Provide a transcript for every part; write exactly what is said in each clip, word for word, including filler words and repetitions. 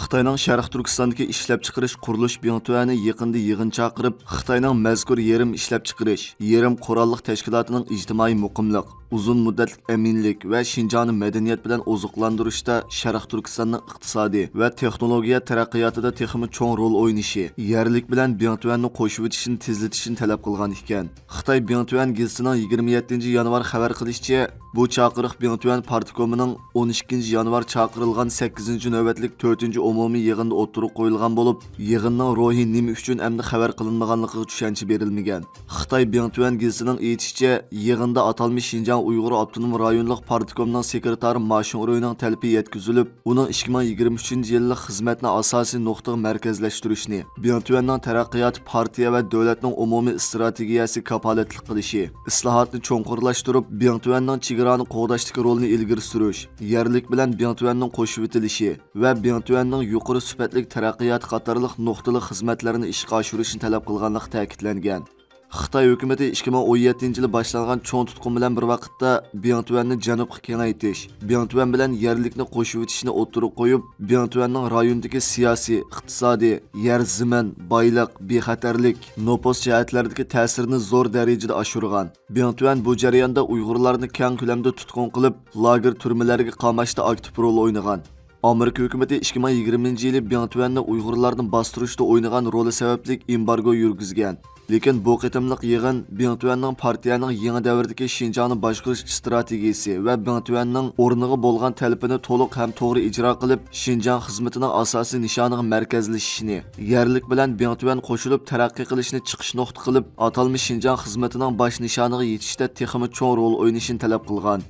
خىتاينىڭ شەرقىي تۈركىستاندىكى ئىشلەپچىقىرىش قۇرۇلۇش بىڭتۈەنى يېقىندا يىغىن چاقىرىپ، خىتاينىڭ مەزكۇر يېرىم ئىشلەپچىقىرىش، يېرىم قوراللىق تەشكىلاتىنىڭ ئىجتىمائىي مۇقىملىق، ئۇزۇن مۇددەتلىك ئەمىنلىك ۋە شىنجاڭنى مەدەنىيەت بىلەن ئوزۇقلاندۇرۇشتا شەرقىي تۈركىستاننىڭ ئىقتىسادىي ۋە تېخنولوگىيە تەرەققىياتىدا تېخىمۇ چوڭ رول ئوينىشى، يەرلىك بىلەن بىڭتۈەننى قوشۇۋېتىشنى تېزلىتىشنى تەلەپ قىلغان ئىكەن. خىتاي بىڭتۈەن گېزىتىنىڭ يىگىرمە يەتتىنچى يانۋار خەۋەر قىلىشىچە، بۇ چاقىرىق بىڭتۈەن پارتكومىنىڭ ئون ئىككىنچى يانۋار چاقىرىلغان سەككىزىنچى نۆۋەتلىك تۆتىنچى ئومۇمىي يىغىندا ئوتتۇرىغا قويۇلغان بولۇپ، يىغىننىڭ روھى نېمە ئۈچۈن ئەمدى خەۋەر قىلىنمىغانلىقىغا چۈشەنچە بېرىلمىگەن. خىتاي بىڭتۈەن گېزىتىنىڭ ئېيتىشىچە، يىغىندا ئاتالمىش شىنجاڭ ئۇيغۇر ئاپتونوم رايونلۇق پارتكومنىڭ سېكرېتارى ما شۇڭرۇينىڭ تەلىپى يەتكۈزۈلۈپ، ئۇنىڭ ئىككى مىڭ يىگىرمە ئۈچىنچى يىللىق خىزمەتنى ئاساسىي نۇقتىغا مەركەزلەشتۈرۈشنى، بىڭتۈەننىڭ تەرەققىياتى پارتىيە ۋە دۆلەتنىڭ ئومۇمىي ئىستراتېگىيەسىگە كاپالەتلىك قىلىشى، ئىسلاھاتنى چوڭقۇرلاشتۇرۇپ، بىڭتۈەننىڭ چېگرانى قوغداشتىكى رولىنى ئىلگىرى سۈرۈش، يەرلىك بىلەن بىڭتۈەننىڭ قوشۇۋېتىلىشى ۋە بىڭتۈەننىڭ يۇقىرى سۈپەتلىك تەرەققىياتى قاتارلىق نۇقتىلىق خىزمەتلەرنى ئىشقا ئاشۇرۇشنى تەلەپ قىلغانلىقى تەكىتلەنگەن. خىتاي ھۆكۈمىتى ئىككى مىڭ ئون يەتتىنچى يىلى باشلانغان چوڭ تۇتقۇن بىلەن بىر ۋاقىتتا بىڭتۈەننى جەنۇبقا كېڭەيتىش، بىڭتۈەن بىلەن يەرلىكنى قوشۇۋېتىشنى ئوتتۇرىغا قويۇپ، بىڭتۈەننىڭ رايوندىكى سىياسىي، ئىقتىسادىي، يەر زېمىن، بايلىق، بىخەتەرلىك، نوپۇس جەھەتلەردىكى تەسىرىنى زور دەرىجىدە ئاشۇرغان. بىڭتۈەن بۇ جەرياندا ئۇيغۇرلارنى كەڭ كۆلەمدە تۇتقۇن قىلىپ، لاگېر تۈرمىلەرگە قاماشتا ئاكتىپ رول ئوينىغان. ئامېرىكا ھۆكۈمىتى ئىككى مىڭ يىگىرمىنچى يىلى بىڭتۈەننى ئۇيغۇرلاردىن باستۇرۇشتا ئوينىغان رولى سەۋەبلىك ئېمبارگو يۈرگۈزگەن. لېكىن بۇ قېتىملىق يىغىن بىڭتۈەننىڭ پارتىيەنىڭ يېڭى دەۋردىكى شىنجاڭنى باشقۇرۇش ئىستراتېگىيىسى ۋە بىڭتۈەننىڭ ئورنىغا بولغان تەلىپىنى تولۇق ھەم توغرا ئىجرا قىلىپ، شىنجاڭ خىزمىتىنىڭ ئاساسىي نىشانىغا مەركەزلىشىشىنى، يەرلىك بىلەن بىڭتۈەن قوشۇلۇپ تەرەققىي قىلىشنى چىقىش نۇقتا قىلىپ، ئاتالمىش شىنجاڭ خىزمىتىنىڭ باش نىشانىغا يېتىشتە تېخىمۇ چوڭ رول ئوينىشىنى تەلەپ قىلغان.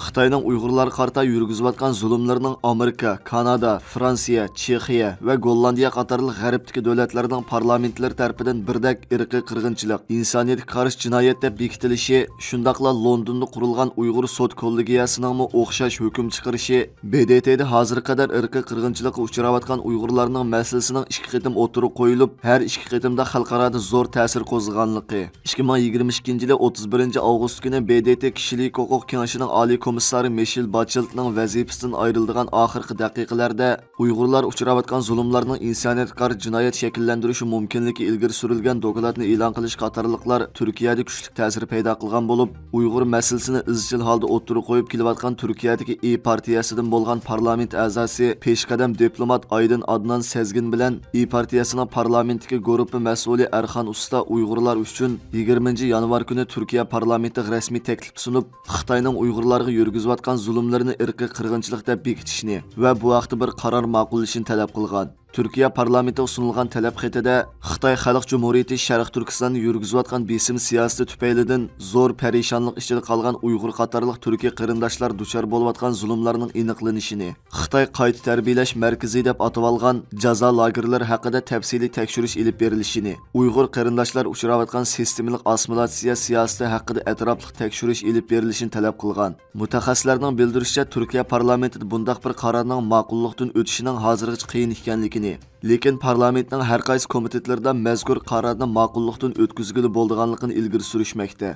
خىتاينىڭ ئۇيغۇرلارغا قارىتا يۈرگۈزۈۋاتقان زۇلۇملىرىنىڭ ئامېرىكا، كانادا، فرانسىيە، چېخىيە ۋە گوللاندىيە قاتارلىق غەربتىكى دۆلەتلەرنىڭ پارلامېنتلىرى تەرىپىدىن بىردەك ئىرقىي قىرغىنچىلىق، ئىنسانىيەتكە قارشى جىنايەت دەپ بېكىتىلىشى، شۇنداقلا لوندوندا قۇرۇلغان ئۇيغۇر سوت كوللېگىيەسىنىڭمۇ ئوخشاش ھۆكۈم چىقىرىشى، ب د ت دا ھازىرغا قەدەر ئىرقىي قىرغىنچىلىققا ئۇچراۋاتقان ئۇيغۇرلارنىڭ مەسىلىسىنىڭ ئىككى قېتىم ئوتتۇرىغا قويۇلۇپ، ھەر ئىككى قېتىمدا خەلقئارادا زور تەسىر قوزغىغانلىقى، ئىككى مىڭ يىگىرمە ئىككىنچى يىلى ئوتتۇز بىرىنچى ئاۋغۇست كۈنى ب د ت كىشىلىك ھوقۇق كېڭىشىنىڭ ئالىي كومىسسارى مىشېل باچېلتنىڭ ۋەزىپىسىدىن ئايرىلىدىغان ئاخىرقى دەقىقىلەردە ئۇيغۇرلار ئۇچراۋاتقان زۇلۇملارنىڭ ئىنسانىيەتكە قارشى جىنايەت شەكىللەندۈرۈشى مۇمكىنلىكى ئىلگىرى سۈرۈلگەن دوكلاتنى ئېلان قىلىش قاتارلىقلار تۈركىيەدە كۈچلۈك تەسىر پەيدا قىلغان بولۇپ، ئۇيغۇر مەسىلىسىنى ئىزچىل ھالدا ئوتتۇرىغا قويۇپ كېلىۋاتقان تۈركىيەدىكى ئىيى پارتىيەسىدىن بولغان پارلامېنت ئەزاسى، پېشقەدەم دىپلومات ئايدىن ئادنان سەزگىن بىلەن ئىيى پارتىيەسىنىڭ پارلامېنتتىكى گۇرۇپپا مەسئۇلى ئەرخان ئۇستا ئۇيغۇرلار ئۈچۈن يىگىرمىنچى يانۋار كۈنى تۈركىيە پارلامېنتىغا رەسمىي تەكلىپ سۇنۇپ، خىتاينىڭ ئۇيغۇرلارغا يۈرگۈزۈۋاتقان زۇلۇملىرىنى ئىرقىي قىرغىنچىلىق دەپ بېكىتىشنى ۋە بۇ ھەقتە بىر قارار ماقۇللىشىنى تەلەپ قىلغان. تۈركىيە پارلامېنتىغا سۇنۇلغان تەلەپ خېتىدە، خىتاي خەلق جۇمھۇرىيىتى شەرقىي تۈركىستاندا يۈرگۈزۈۋاتقان بېسىم سىياسىتى تۈپەيلىدىن زور پەرىشانلىق ئىچىدە قالغان ئۇيغۇر قاتارلىق تۈركىي قېرىنداشلار دۇچار بولۇۋاتقان زۇلۇملارنىڭ ئېنىقلىنىشىنى، خىتاي قايتا تەربىيەلەش مەركىزى دەپ ئاتىۋالغان جازا لاگېرلىرى ھەققىدە تەپسىلىي تەكشۈرۈش ئېلىپ بېرىلىشىنى، ئۇيغۇر قېرىنداشلار ئۇچراۋاتقان سىستېمىلىق ئاسسىمىلياتسىيە سىياسىتى ھەققىدە ئەتراپلىق تەكشۈرۈش ئېلىپ بېرىلىشىنى تەلەپ قىلغان. مۇتەخەسسىسلەرنىڭ بىلدۈرۈشىچە، تۈركىيە پارلامېنتىدا بۇنداق بىر قارارنىڭ ماقۇللۇقتىن ئۆتۈشىنىڭ ھازىرغىچە قىيىن ئىكەنلىكىنى، لېكىن پارلامېنتنىڭ ھەر قايسى كومىتېتلىرىدا مەزكۇر قارارنى ماقۇللۇقتىن ئۆتكۈزگىلى بولىدىغانلىقىنى ئىلگىرى سۈرۈشمەكتە.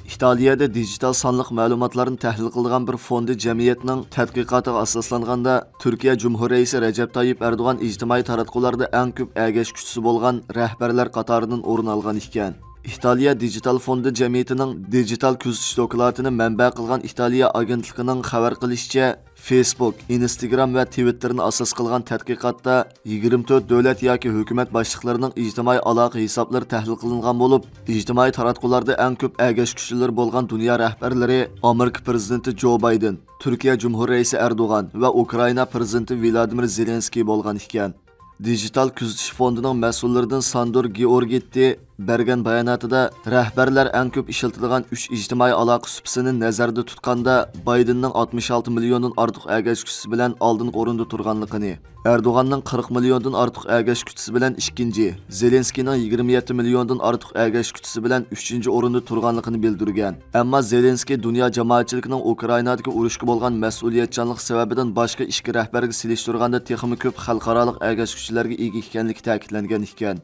ئىتالىيەدە دىجىتال سانلىق مەلۇماتلارنى تەھلىل قىلىدىغان بىر فوندى جەمئىيەتنىڭ تەتقىقاتىغا ئاساسلانغاندا، تۈركىيە جۇمھۇر رەئىسى رەجەپ تايىپ ئەردوغان ئىجتىمائىي تاراتقۇلاردا ئەڭ كۆپ ئەگەشكۈچىسى بولغان رەھبەرلەر قاتارىدىن ئورۇن ئالغان ئىكەن. ئىتالىيە دىجىتال فوندى جەمئىيىتىنىڭ دىجىتال كۆزىتىش دوكلاتىنى مەنبە قىلغان ئىتالىيە ئاگېنتلىقىنىڭ خەۋەر قىلىشىچە، فېيسبۇك، ئىنستگرام ۋە تىۋىتتېرنى ئاساس قىلغان تەتقىقاتتا يىگىرمە تۆت دۆلەت ياكى ھۆكۈمەت باشلىقلىرىنىڭ ئىجتىمائىي ئالاقە ھېسابلىرى تەھلىل قىلىنغان بولۇپ، ئىجتىمائىي تاراتقۇلاردا ئەڭ كۆپ ئەگەشكۈچىلىرى بولغان دۇنيا رەھبەرلىرى ئامېرىكا پىرېزىدېنتى جو بايدېن، تۈركىيە جۇمھۇر رەئىسى ئەردوغان ۋە ئۇكرائىنا پىرېزىدېنتى ۋىلادىمىر زېلېنسكىي بولغان ئىكەن. دىجىتال كۆزىتىش فوندىنىڭ مەسئۇللىرىدىن ساندور گېئورگېتتى بەرگەن باياناتىدا، رەھبەرلەر ئەڭ كۆپ ئىشلىتىدىغان ئۈچ ئىجتىمائىي ئالاقە سۇپىسىنى نەزەردە تۇتقاندا، بايدېننىڭ ئاتمىش ئالتە مىليوندىن ئارتۇق ئەگەشكۈچىسى بىلەن ئالدىنقى ئورۇندا تۇرغانلىقىنى، ئەردوغاننىڭ قىرىق مىليوندىن ئارتۇق ئەگەشكۈچىسى بىلەن ئىككىنچى، زېلېنسكىينىڭ يىگىرمە يەتتە مىليوندىن ئارتۇق ئەگەشكۈچىسى بىلەن ئۈچىنچى ئورۇندا تۇرغانلىقىنى بىلدۈرگەن. ئەمما زېلېنسكىي دۇنيا جامائەتچىلىكىنىڭ ئۇكرائىنادىكى ئۇرۇشقا بولغان مەسئۇلىيەتچانلىقى سەۋەبىدىن باشقا ئىككى رەھبەرگە سېلىشتۇرغاندا تېخىمۇ كۆپ خەلقئارالىق ئەگەشكۈچىلەرگە ئىگە ئىكەنلىكى تەكىتلەنگەن ئىكەن.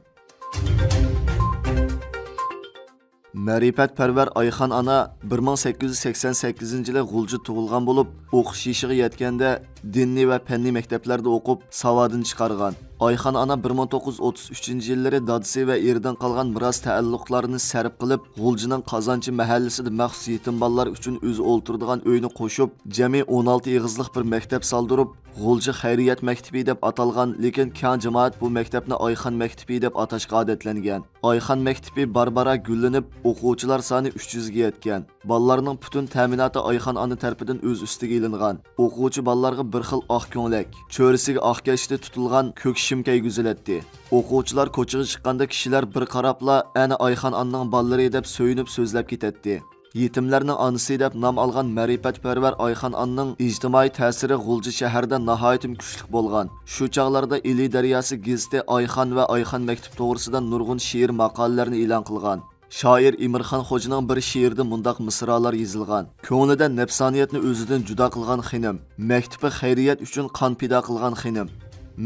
مەرىپەتپەرۋەر ئايخان ئانا بىر مىڭ سەككىز يۈز سەكسەن سەككىزىنچى يىلى غۇلجا تۇغۇلغان بولۇپ، ئوقۇش يېشىغا يەتكەندە دىنىي ۋە پەننىي مەكتەپلەردە ئوقۇپ، ساۋادىنى چىقارغان. ئايخان ئانا بىر مىڭ توققۇز يۈز ئوتتۇز ئۈچىنچى يىللىرى دادىسى ۋە ئېرىدىن قالغان مىراس تەئەللۇقلارنى سەرپ قىلىپ، غۇلجىنىڭ قازانچى مەھەللىسىدە مەخسۇس يېتىم بالىلار ئۈچۈن ئۆزى ئولتۇرىدىغان ئۆينى قوشۇپ، جەمئىي ئون ئالتە ئېغىزلىق بىر مەكتەپ سالدۇرۇپ، غۇلجا خەيرىيەت مەكتىپى دەپ ئاتالغان، لېكىن كەڭ جامائەت بۇ مەكتەپنى ئايخان مەكتىپى دەپ ئاتاشقا ئادەتلەنگەن. ئايخان مەكتىپى بارا-بارا گۈللىنىپ، ئوقۇغۇچىلار سانى ئۈچ يۈزگە يەتكەن. بالىلارنىڭ پۈتۈن تەمىناتى ئايخان ئانا تەرىپىدىن ئۆز ئۈستىگە ئېلىنغان. ئوقۇغۇچى بالىلارغا بىر خىل ئاق كۆڭلەك، چۆرىسىگە ئاق كەشتە تۇتۇلغان كۆك شىم كىيگۈزۈلەتتى. ئوقۇغۇچىلار كوچىغا چىققاندا كىشىلەر بىر قاراپلا، ئەنە ئايخان ئانىنىڭ بالىلىرى دەپ سۆيۈنۈپ سۆزلەپ كېتەتتى. يېتىملەرنىڭ ئانىسى دەپ نام ئالغان مەرىپەتپەرۋەر ئايخان ئانىنىڭ ئىجتىمائىي تەسىرى غۇلجا شەھىرىدە ناھايىتىمۇ كۈچلۈك بولغان. شۇ چاغلاردا ئىلى دەرياسى گېزىتى ئايخان ۋە ئايخان مەكتىپ توغرىسىدا نۇرغۇن شېئىر ماقالىلەرنى ئېلان قىلغان. شائىر ئىمىرخان خوجىنىڭ بىر شېئىرىدا مۇنداق مىسرالار يېزىلغان: كۆڭلىدە نەپسانىيەتنى ئۆزىدىن جۇدا قىلغان خېنىم، مەكتىپى خەيرىيەت ئۈچۈن قان پىدا قىلغان خېنىم.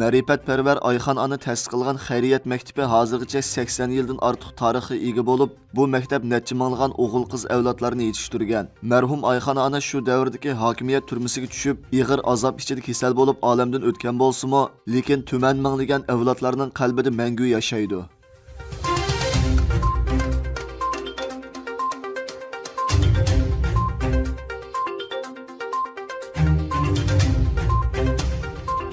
مەرىپەتپەرۋەر ئايخان ئانا تەسىس قىلغان خەيرىيەت مەكتىپى ھازىرغىچە سەكسەن يىلدىن ئارتۇق تارىخقا ئىگە بولۇپ، بۇ مەكتەپ نەچچە مىڭلىغان ئوغۇل-قىز ئەۋلادلارنى يېتىشتۈرگەن. مەرھۇم ئايخان ئانا شۇ دەۋردىكى ھاكىمىيەت تۈرمىسىگە چۈشۈپ، ئېغىر ئازاب ئىچىدە كېسەل بولۇپ ئالەمدىن ئۆتكەن بولسىمۇ، لېكىن تۈمەن مىڭلىگەن ئەۋلادلارنىڭ قەلبىدە مەڭگۈ ياشايدۇ.